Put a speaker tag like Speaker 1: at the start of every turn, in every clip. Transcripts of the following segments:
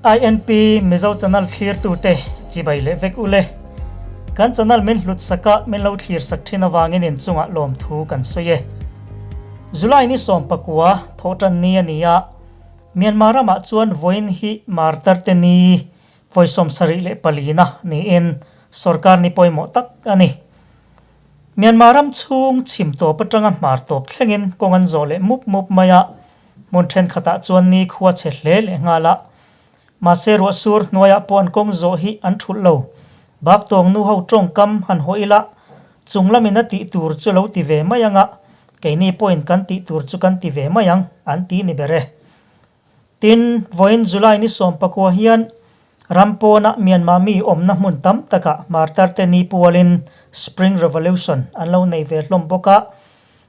Speaker 1: INP Mizo channel thlirtute chibai leh vek ule. Kan channel min hlut saka min lo thlir sak thin avangin inchungah lawmthu kan sawi e. July ni 19 thawhtan ni a ni a, Myanmar ramah chuan vawiin hi Martar te ni vawi 74 na niin sorkar ni pawimawh tak a ni. Myanmar ram chhung chhim tawp atanga hmar tawp thlengin kawng an zawh leh mup mup mai a, hmun thenkhatah chuan ni khua chhe hle leh nghal a. Mahse ruah sur hnuaiah pawh an kawng zawh hi an thulh lo. Bak tawng nu ho tawngkam han haw ila, chung lamin a tih tur chu lo ti ve mai ang a, keini pawhin kan tih tur chu kan ti ve mai ang, an ti ni ber e. Tin, vawiin July ni 19 hian ram pawnah Myanmar mi awmna hmun tam takah martar te ni pualin Spring Revolution an lo nei ve hlawm bawk a.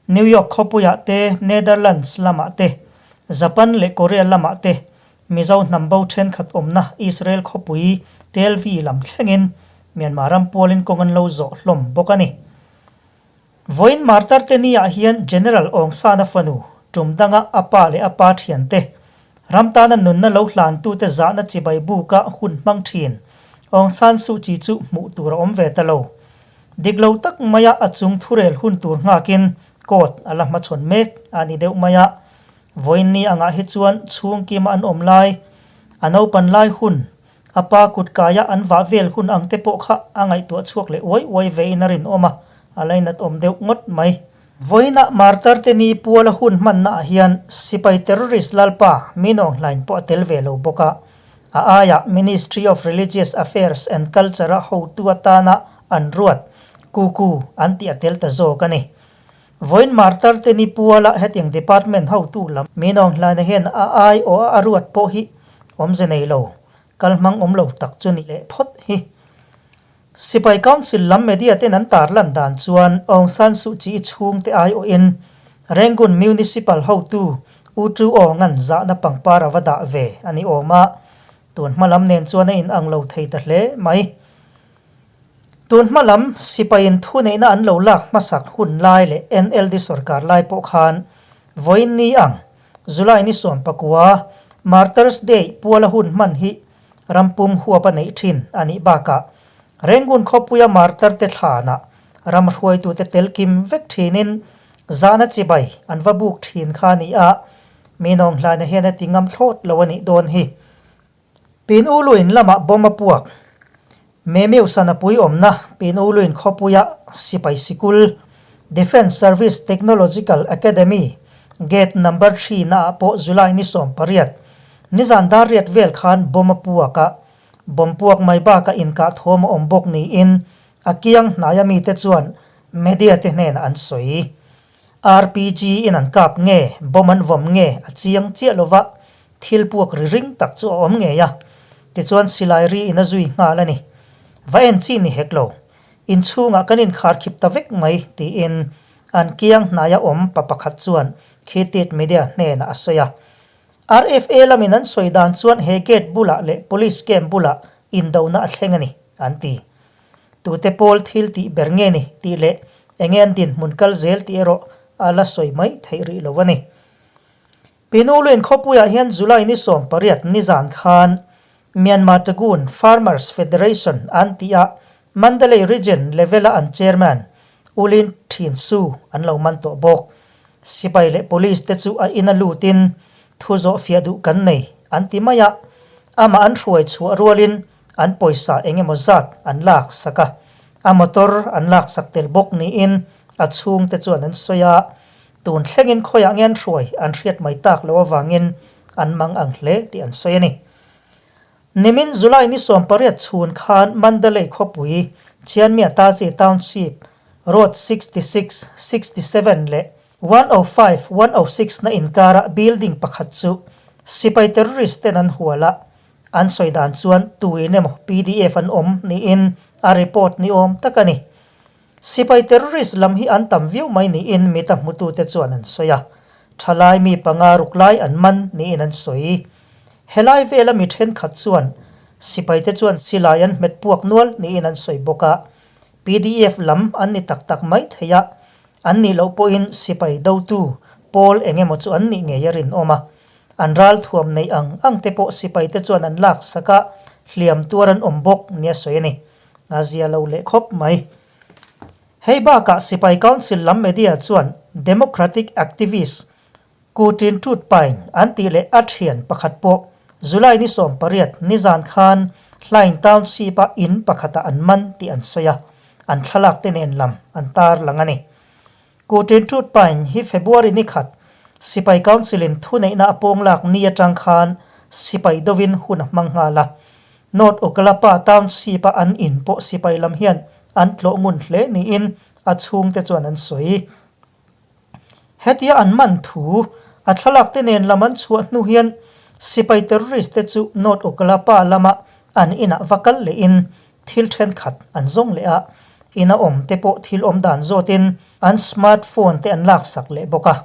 Speaker 1: New York khawpuiah te, Netherlands lamah te, Japan leh Korea lamah te Mizo hnam bo thenkhat awmna Israel khawpui Tel Aviv lam thlengin Myanmar ram pualin kawng an lo zawh hlawm bawk a ni. Vawiin Martar te ni ah hian General Aung San-a fanu, tum danga a pa leh a pa thiante, ram tana nunna lo hlantute zahna chibai buka hun hmang thin Aung San Suu Kyi chu hmuh tur a awm ve ta lo. Dik lo tak maia a chung thurel hun tur nghakin court a la hmachhawn mek a ni deuh mai a. Vawiin ni angah hi chuan chhungkima an awm lai, a naupan lai hun, A pa kut kaia an vah vel hun ang te pawh kha a ngaihtuah chhuak leh uai uai vein a rinawm a, a lainat awm deuh ngawt mai. Vawiinah Martar te ni puala hun hmannaah hian sipai terrorist lalpa Min Aung Hlaing pawh a tel ve lo bawk a, a aiah Ministry of Religious Affairs and Culture-a hotu atana an ruat Kuku an tih a tel ta zawk a ni. Vawiin Martar te ni puala hetiang department hotu lam Min Aung Hlaina hian a ai awh a a ruat pawh hi Awmze nei lo, kal hmang awm lo tak chu ni leh phawt hi. Sipai Council lam media ten an tarlan dan chuan Aung San Suu Kyi chhungte aiawhin Rangoon Municipal hotu U Tu Aung an zahna pangpar a va dah ve a ni awm a, tun hma lam nen chuan a inang lo thei ta hle mai. Tun hma lam sipaiin thuneihna an lo lak hmasak hun lai leh NLD sorkar lai pawh khan vawiin ni ang July ni 19, Martyrs Day puala hun hman hi rampum huap a neih thin a nih bakah Rangoon khawpuia martar te thlanah ram hruaitute tel kim vek thinin zahna chibai an va buk thin kha a ni a, mi nawnghlaina hian a ti ngam thlawt lo a nih dawn hi. Pin U Luin lamah bomb a puak. Memeu Sanapui awmna Pin U Luin khawpuia sipai sikul, Defence Service Technological Academy, Gate Number 3 naah pawh July ni 18, nizan dar riat vel khan bomb a puak a, bomb puak mai bakah inkah thawm a awm bawk niin a kiang hnaia mite chuan media te hnenah an sawi. RPG in an kap nge, bomb an vawm nge a chiang chiah lova, Thil puak ri ring tak chu a awm ngei a, tichuan silai ri in a zui nghal a ni. Va en chi ni hek lo. Inchhungah kan inkhar khip ta vek mai, tiin an kiang hnaia awm pa pakhat chuan Khitit Media hnenah a sawi a. RFA lamin an sawi dan chuan he gate bulah leh police camp bulah indona a thleng a ni, an ti. Tute pawl thil tih ber nge ni tih leh enge an dinhmun kal zel tih erawh a la sawi mai theih rih lo a ni. Pinuluin khawpuiah hian July ni 18 nizan khan Myanmar Tagun Farmers Federation an tih a Mandalay Region level-a an chairman U Lin Thin Su an lo man tawh bawk. Sipai leh police te chu a ina lutin thu zawh fiah duh kan nei an ti mai a, amah an hruai chhuah rualin an pawisa eng emaw zat an lak sak a, a motor an lak sak tel bawk niin a chhungte chuan an sawi a. Tun thlengin khawiah nge an hruai an hriat mai tak loh avangin an mang ang hle tih an sawi a ni. Nimin July ni 18 chhun khan Mandalay khawpui Chianmia Tazi Township Road 66, 67 leh 105, 106 na inkara building pakhat chu sipai terrorist ten an hual a, an sawi dan chuan tuin emaw PDF an awm niin a report ni awm tak a ni. Sipai terrorist lam hi an tam viau mai niin mita hmutute chuan an sawi a, thalai mi panga ruk lai an man niin an sawi. Helai vela mi thenkhat chuan sipaite chuan silai an hmet puak nual niin an sawi bawk a, PDF lam an ni tak tak mai thei a, an nih loh pawhin sipai dotu pawl eng emaw chu an nih ngei a rinawm a. An ralthuam neih ang ang te pawh sipaite chuan an laksak a, hliam tuar an awm bawk nia sawi a ni. A zia lo leh khawp mai. Hei bakah Sipai Council lam media chuan Democratic activist Ku Tin Tut Paing an tih leh a thian pakhat pawh July ni 18 nizan khan Hlaing Township-a in pakhatah an man tih an sawi a, an thlalak te nen lam an tarlang a ni. Ku Tin Tut Paing hi February ni khat Sipai Council-in thuneihna a pawnglak ni atang khan sipai dovin hun a hmang nghal a. North Okkalapa Township-a an in pawh sipai lam hian an tlawh ngun hle niin a chhungte chuan an sawi. Hetia an man thu a thlalak te nen lam an chhuah hnu hian sipai terrorist te chu North Okkalapa lama an inah va kal lehin thil thenkhat an zawng leh a, ina awm te pawh thil awm dan zawtin an smart phone te an laksak leh bawk a.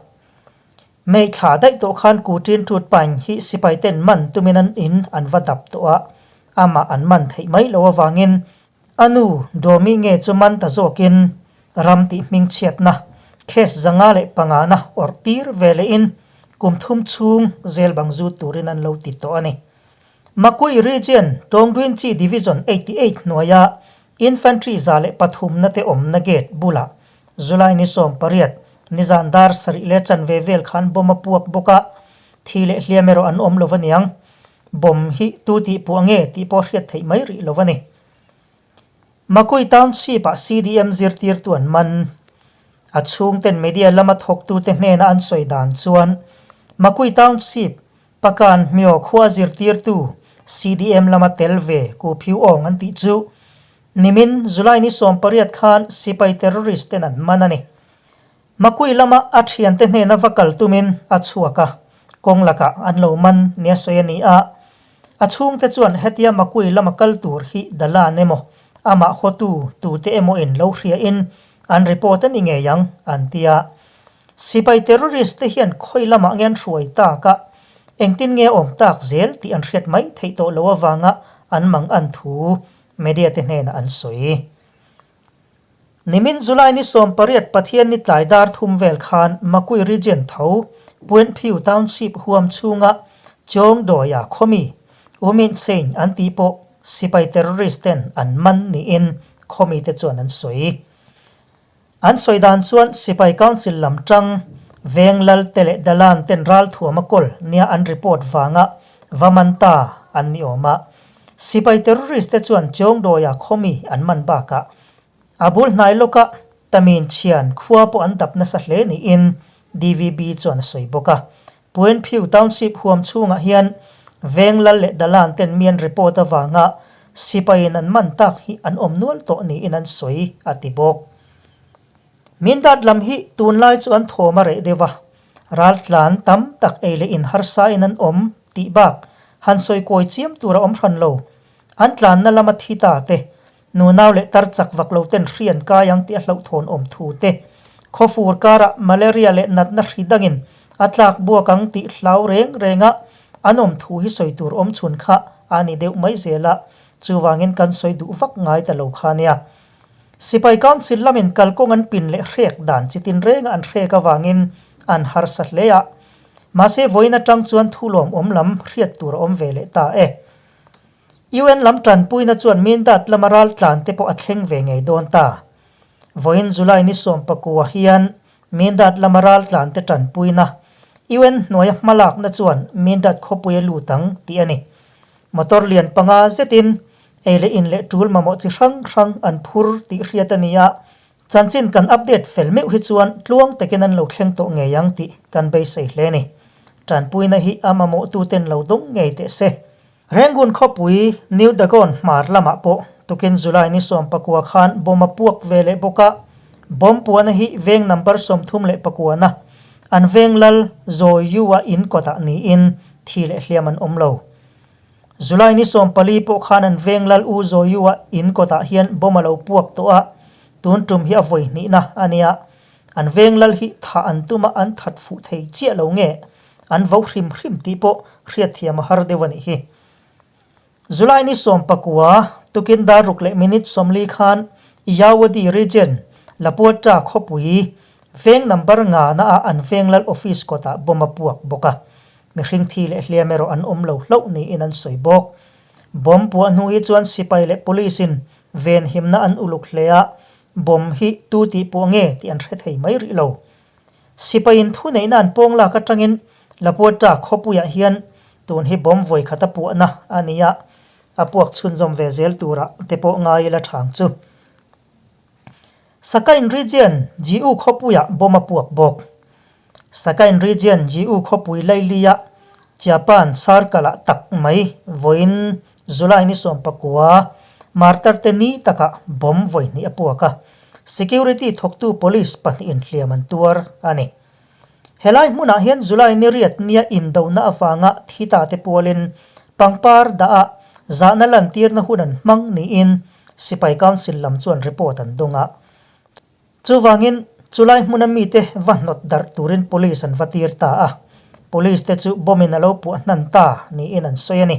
Speaker 1: May thla daih tawh khan Kutin Tut Paing hi sipai ten man tumin an in an va dap tawh a, amah an man theih mai loh avangin A nu, Dawmi nge chu man ta zawkin ram tih hmingchhiatna case 505 na awrh tir ve lehin kum thum chhung zel bang zut turin an lo ti tawh a ni. Makui Region, Tawngduinchi Division 88 hnuaia Infantry 103 na te awmna gate bulah July ni 18, nizan dar sarih leh chanve vel khan bomb a puak bawk a, thi leh hliam erawh an awm lo aniang. Bomb hi tu tih puah nge tih pawh hriat theih mai rih lo a ni. Makui Township-ah CDM zirtirtu an man. A chhungten media lama thawktute hnena an sawi dan chuan Makui Township, Pakan Hmio khua zirtirtu CDM lama tel ve Ku Phiu Aung an tih chu nimin July ni 18 khan sipai terrorist ten an man a ni. Makui lama a thiante hnena va kal tumin a chhuak a, kawng lakah an lo man nia sawi a ni a. A chhungte chuan hetia Makui lama kal tur hi Dalan emaw, amah hawtu tute emaw in lo hriain an report a ni ngei ang, an ti a. Sipai terrorist te hian khawi lamah nge an hruai tak a, engtin nge a awm tak zel tih an hriat mai theih tawh loh avanga an mang an thu media te hnenah an sawi. Nimin July ni 18 Pathianni tlai dar thum vel khan Makui Region tho Puenphiu Township huam chhunga Chawngdawia khawmi U Mint Sein an tih pawh sipai terrorist ten an man niin khawmite chuan an sawi. An sawi dan chuan sipai council lam tang veng lal te leh dalan ten ralthuam a kawl nia an report vanga va man ta an ni awm a. Sipai terrorist te chuan Chawngdawia khawmi an man bakah a bul hnai lawka Tamin Chhian khua pawh an dap nasa hle niin DVB chuan a sawi bawk a. Puenphiu Township huam chhungah hian veng lal leh dalan ten mi an report avanga sipaiin an man tak hi an awm nual tawh niin an sawi a ti bawk. Mindat lam hi tunlai chu an thawm a reh deuh a, raltlan tam tak ei leh in harsa in an awm tih bak han sawi kawi chiam tur a awm hran lo. An tlanna lama thi ta te, nunau leh tar chak vak lo ten hri an kai ang tih a hlauhthawn awm thu te, khawfur karah malaria leh natna hri dangin a tlak buak ang tih hlau reng renga an awm thu hi sawi tur awm chhun kha a ni deuh mai zel a, chuvangin kan sawi duh vak ngai ta lo kha nia. Sipai Council lamin kalkawng an pin leh hrek dan chi tinrenga an hrek avangin an harsa hle a, mahse vawiin atang chuan thu lawmawm lam hriat tur a awm ve leh ta e. UN lam tanpuina chuan Mindat lama raltlan te pawh a thleng ve ngei dawn ta. Vawiin July ni 19 hian Mindat lama raltlan te tanpuina UN hnuaia hmalakna chuan Mindat khawpui a lut ang tih a ni. Motor lian panga zetin Ei leh in leh tul mamawh chi hrang hrang an phur tih hriat a ni a, chanchin kan update fel meuh hi chuan tluang takin an lo thleng tawh ngei ang tih kan beisei hle a ni. Tanpuina hi a mamawhtuten lo dawng ngei teh se. Rangoon khawpui New Dagon hmar lamah pawh tukin July ni 19 khan bomb a puak ve leh bawk a, bomb puahna hi veng number 39 na an veng lal Zawi Yu-a in kawtah niin thi leh hliam an awm lo. July ni 14 pawh khan an veng lal U Zawiu-a in kawtah hian bomb a lo puak tawh a, tun tum hi a vawi hnihna a nia. An veng lal hi thah an tum a, an that fuh thei chiah lo nge? An vo hrim hrim tih pawh hriatthiam a har deuh a nih hi. July ni 19, tukin dar ruk leh minute 40 khan Iyawadi region, Lapuata khawpui veng number nga naah an veng lal office kawtah bomb a puak bawk a. Mihring thi leh hliam erawh an awm lo hlauh niin an sawi bawk. Bomb puah hnu hi chuan sipai leh police in venhimna an uluk hle a, bomb hi tu tih puah nge tih an hre thei mai rih lo. Sipai in thuneihna an pawng lak atangin Lapuata khawpuiah hian tun hi bomb vawi khat a puahna a ni a, a puak chhunzawm ve zel turah te pawh ngai ila thang chu. Sakain Region GU khawpuiah bomb a puak bawk. Sakain Region GU khawpui Lailia Japan Circle-ah tak mai vawiin July ni 19 Martar te ni takah bomb vawi hnih a puak a, security thawktu police pahnihin hliam an tuar a ni. Helai hmunah hian July ni riat nia indona avanga thi ta te pualin pangpar dah ah zahna lantirna hun an hmang niin Sipai Council lam chuan report an dawng a. Chuvangin chulai hmuna mite va hnawt darh turin Police an va tir ta a. Police te chu bomb in a lo puah hnan ta niin an sawi a ni.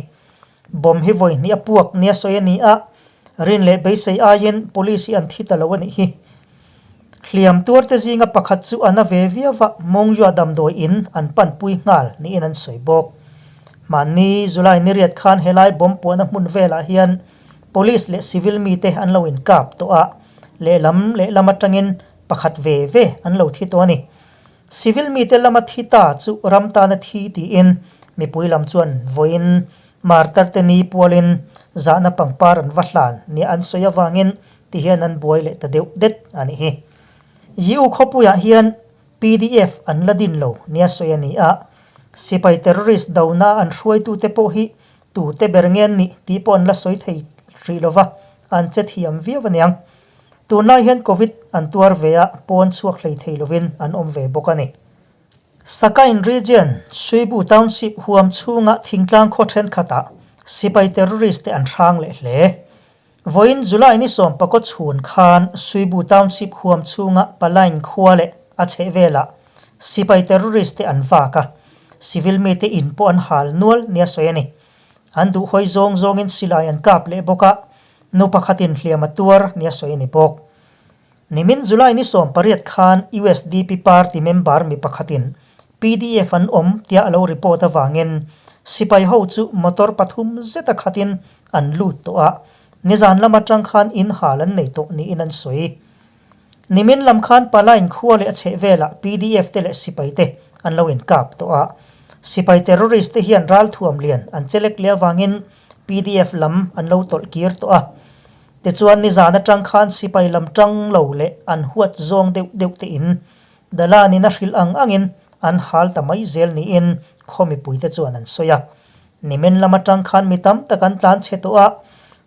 Speaker 1: Bomb hi vawi hnih a puak nia sawi a ni a, rin leh beisei aiin police hi an thi ta lo a nih hi. Hliam tuarte zinga pakhat chu a na ve viau va, Mongyua damdawi in an panpui nghal niin an sawi bawk. Hmanni July ni riat khan helai bomb puahna hmun velah hian police leh civil mite an lo inkap tawh a, lehlam lehlam atangin pakhat ve ve an lo thi tawh a ni. Civil mite lama thi ta chu ram tana thi tiin mipui lam chuan vawiin martar te ni pualin zahna pangpar an va hlan nia an sawi avangin ti hian an buai leh ta deuh det a nih hi. EU khawpuiah hian pdf an la din lo nia sawi a ni a, sipai terrorist dona an hruaitute pawh hi tute ber nge an nih tih pawh an la sawi thei hrih lova, an che thiam viau aniang. Tunlai hian Covid an tuar ve a, pawn chhuak hlei thei lovin an awm ve bawk a ni. Sakain Region, Suibu Township huam chhunga thingtlang khaw thenkhatah sipai terrorist te an hrang leh hle. Vawiin July ni 19 chhun khan Suibu Township huam chhunga Palain khua leh a chhehvelah sipai terrorist te an vak a, civil mite in pawh an hal nual nia sawi a ni. An duhhawi zawng zawngin silai an kap leh bawk a, Nu pakhatin hliam a tuar nia sawi a ni bawk. Nimin July ni 18 khan usdp party member mi pakhatin pdf an awm tia a lo report avangin sipai ho chu motor pathum zeta khatin an lut tawh a, nizan lam atang khan in hal an nei tawh niin an sawi. Nimin lam khan Palain khua leh a chhehvelah pdf te leh sipai te an lo inkap tawh a, sipai terrorist te hian ralthuam lian an chelek leh avangin Pdf lam an lo tawlh kir tawh a, tichuan nizan atang khan sipai lam tang lo leh an huat zawng deuh deuh te in Dalanin a hrilh ang angin an hal ta mai zel niin khaw mipuite chuan an sawi a. Nimin lam atang khan mi tam tak an tlan chhe tawh a,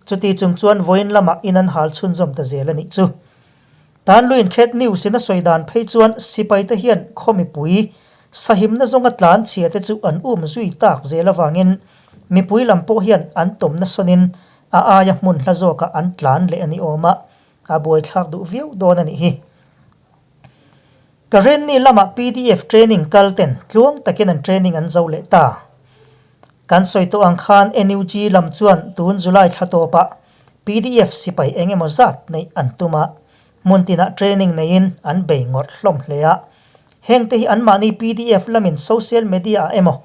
Speaker 1: chuti chung chuan vawiin lamah in an hal chhunzawm ta zel a nih chu. Tanluin Khet News in a sawi dan phei chuan sipaite hian khaw mipui sahimna zawnga tlan chhia te chu an um zui tak zel avangin mipui lam pawh hian an tawmna sawnin a aia hmun hla zawkah an tlan leh a ni awm a, a buaithlak duh viau dawn a nih hi. Karenni lamah pdf training kal ten tluang takin an training an zo leh ta. Kan sawi tawh ang khan NUG lam chuan tun July thla tawpah Pdf sipai eng emaw zat neih an tum a, hmun tinah training neiin an bei ngawrh hlawm hle a. Hengte hi anmahni pdf lamin social media ah emaw,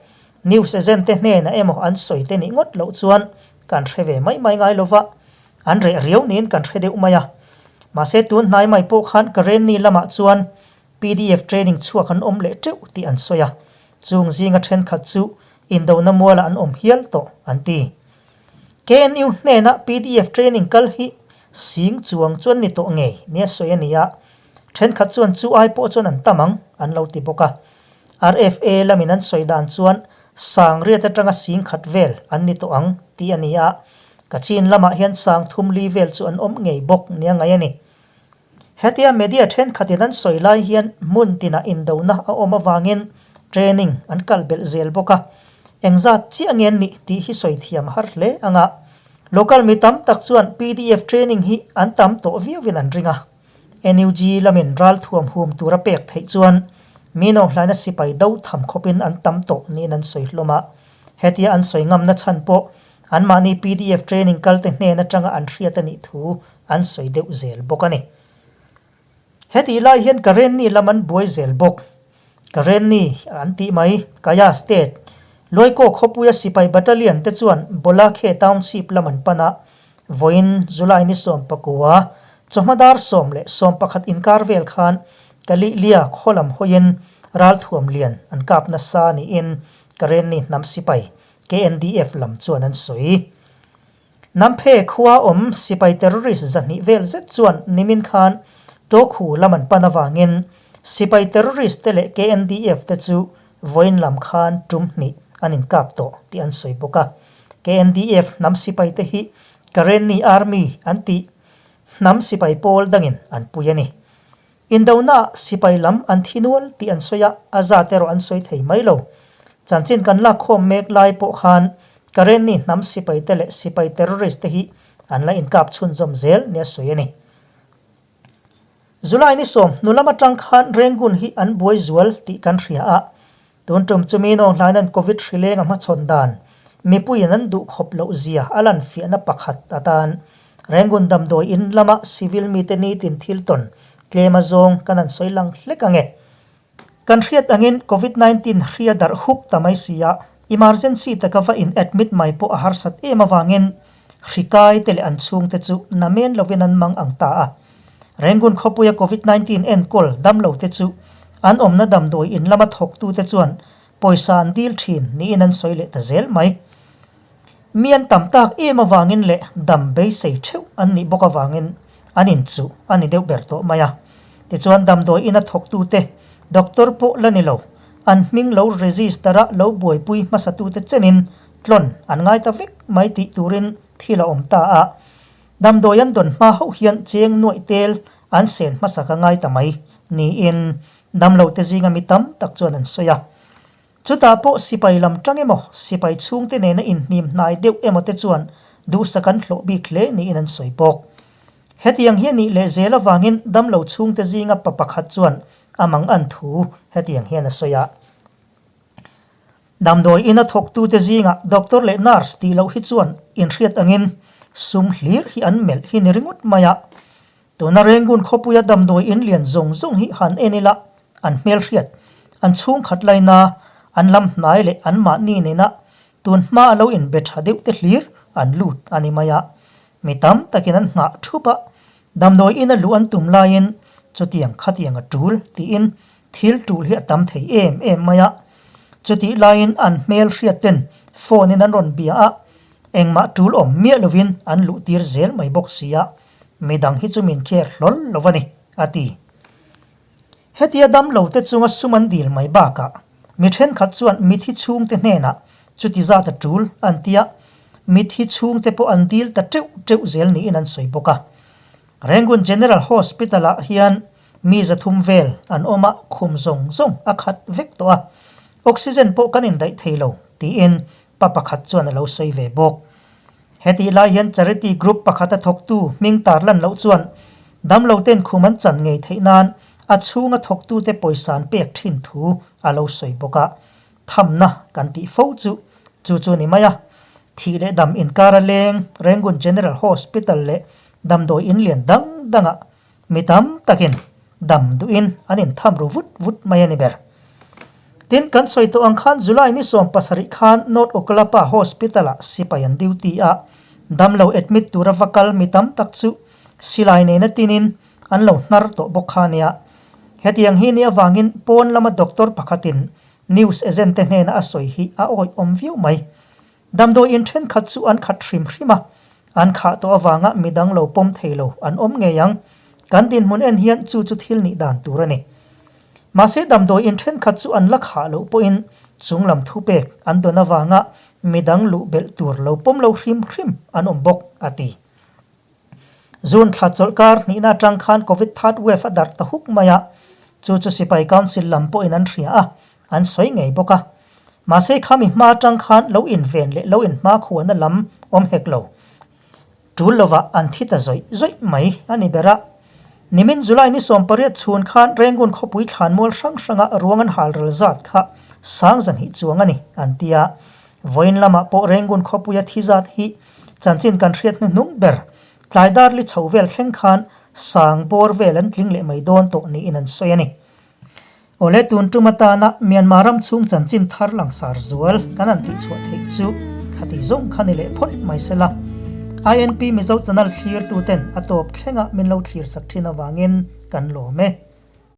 Speaker 1: news agent te hnenah emaw an sawi te nih ngawt loh chuan kan hre ve mai mai ngai lova, an reh riau niin kan hre deuh mai a. Mahse tun hnai mai pawh khan Karenni lamah chuan pdf training chhuak an awm leh teuh tih an sawi a, chung zinga thenkhat chu indona mualah an awm hial tawh an ti. KNU hnena pdf training kal hi sing chuang chuan ni tawh ngei nia sawi a ni a, thenkhat chuan chu ai pawh chuan an tam ang an lo ti bawk a. RFA lamin an sawi dan chuan sang riat atanga sing khat vel an ni tawh ang tih a ni a, Kachin lamah hian sang thum li vel chu an awm ngei bawk nia ngaih a ni. Hetia media thenkhatin an sawi lai hian hmun tinah indona a awm avangin training an kal belh zel bawk a, engzat chiah nge an nih tih hi sawi thiam a har hle ang a. Local mi tam tak chuan pdf training hi an tam tawh viauin an ring a, NUG lamin ralthuam hum tura pek theih chuan mi nawnghlaina sipai do tham khawpin an tam tawh niin an sawi hlawm a. Hetia an sawi ngamna chhan pawh anmahni pdf training kalte hnen atanga an hriat a nih thu an sawi deuh zel bawk a ni. Hetih lai hian Karenni lam an buai zel bawk. Karenni an tih mai, Kaya State. Luaikaw khawpuia sipai battalion te chuan Bawlakhe Township lam an pan a, vawiin July ni 19 chawhma dar 11 inkar vel khan Kalihlia khaw lam hawiin ralthuam lian an kap nasa niin Karenni hnam sipai KNDF lam chuan an sawi. Namphe khua awm sipai terrorist 200 vel zet chuan nimin khan Tokhu lam an pan avangin sipai terrorist te leh KNDF te chu vawiin lam khan tum hnih an inkap tawh tih an sawi bawk a. KNDF hnam sipai te hi Karenni Army an tih hnam sipai pawl dangin an pui a ni. Indonaah sipai lam an thi nual tih an sawi a, a zat erawh an sawi thei mai lo. Chanchin kan lak khawm mek lai pawh khan Karenni hnam sipai te leh sipai terrorist te hi an la inkap chhunzawm zel nia sawi a ni. July ni 10 hnu lam atang khan Rangoon hi an buai zual tih kan hria a, Tun tum chu mi nawng hlain an Covid hrileng a hmachhawn dan mipuiin an duh khawp loh zia a lan fiahna pakhat atan Rangoon damdawi in lama civil mite nitin thil tawn tlem a zawng kan han sawi lang hlek ang e. Kan hriat angin Covid 19 hria darh huk ta mai si a, emergency taka va in admit mai pawh a harsat em avangin hri kai te leh an chhungte chu namen lovin an mang ang ta a. Rangoon khawpuia Covid 19 enkawl damlo te chu an awmna damdawi in lama thawktute chuan pawisa an dil thin niin an sawi leh ta zel mai. Mi an tam tak em avangin leh dam beisei theuh an nih bawk avangin an inchuh a ni deuh ber tawh mai a. Tichuan damdawi ina thawktute doctor pawh la ni lo, an hming lo register a lo buaipui hmasatute chenin tlawn an ngai ta vek mai tih turin thil a awm ta a. Damdawi an dawn hma hauh hian cheng nuaih tel an sen hmasa ka ngai ta mai niin damlote zinga mi tam tak chuan an sawi a. Chutah pawh sipai lam tang emaw, sipai chhungte nena inhnim hnai deuh emaw te chuan duhsak an hlawh bik hle niin an sawi bawk. Hetiang hi a nih leh zel avangin damlo chhungte zinga pa pakhat chuan a mang an thu hetiang hian a sawi a. Damdawi ina thawktute zingah doctor leh nurse tih loh hi chuan inhriat angin sum hlir hi an melh hi ni ringawt mai a. Tuna Rangoon khawpuia damdawi in lian zawng zawng hi han en ila an hmelhriat, an chhungkhat laina, an lam hnai leh an mahni nena tun hma a lo inbe tha deuh te hlir an lut a ni mai a. Mi tam takin an nghah thup a, damdawi ina luh an tum laiin chutiang khatiang a tul tiin Thil tul hi a tam thei em em mai a, chutih laiin an hmel hriat ten phone in an rawn bia a, engmah tul awm miah lovin an luh tir zel mai bawk si a, midang hi chu min care hlawl lo a ni, a ti. Hetia damlo te chunga sum an dil mai bakah mi thenkhat chuan mithi chhungte hnenah chuti zat a tul an tia, mithi chhungte pawh an dil ta teuh teuh zel niin an sawi bawk a. Rangoon General Hospital ah hian Mi 300 vel an awm a, khum zawng zawng a khat vek tawh a, oxygen pawh kan indaih thei lo, tiin pa pakhat chuan a lo sawi ve bawk. Hetih lai hian charity group pakhata thawktu hming tarlan loh chuan damloten khum an chan ngei theih nan a chhunga thawktute pawisa an pek thin thu a lo sawi bawk a, thamna kan tih fo chu chu chu ni mai a. Thih leh dam inkar a leng Rangoon General Hospital leh damdawi in lian dang dangah Mi tam takin dam duhin an intham ru vut vut mai a ni ber. Tin, kan sawi tawh ang khan July ni 17 khan North Okkalapa Hospital-ah sipai an duty a, damlo admit tura va kal mi tam tak chu silai nena tinin an lo hnar tawh bawk kha nia. Hetiang hi ni avangin pawn lama doctor pakhatin news agent te hnena a sawi hi a awihawm viau mai. Damdawi in thenkhat chu an khat hrim hrim a, an khah tawh avanga midang lo pawm thei lo an awm ngei ang. Kan dinhmun en hian chu chu thil nih dan tur a ni. Mahse damdawi in thenkhat chu an la khah loh pawhin chunglam thupek an dawn avanga midang luh belh tur lo pawm lo hrim hrim an awm bawk, a ti. June thla chawlh kar hnihna atang khan Covid third wave a darh ta huk mai a, chu chu sipai council lam pawhin an hria a, an sawi ngei bawk a. Mahse khami hma atang khan lo inven leh lo inhmakhuana lam awm hek lo. Tul lovah an thi ta zawih zawih mai a ni ber a. Nimin July ni 18 chhun khan Rangoon khawpui thlanmual hrang hranga ruang an hal ral zat kha sang 200 chuang a ni an ti a. Vawiin lamah pawh Rangoon khawpuia thi zat hi Chanchin kan hriat hnuhnung ber, tlai dar li chho vel thleng khan sang bawr vel an tling leh mai dawn tawh niin an sawi a ni. Awle tun tum atana Myanmar ram chhung chanchin thar langsar zual kan han tihchhuah theih chu khati zawng kha ni leh phawt mai sela. INP Mizo channel thlirtu ten a tawp thlengah min lo thlir sak thin avangin kan lawm e.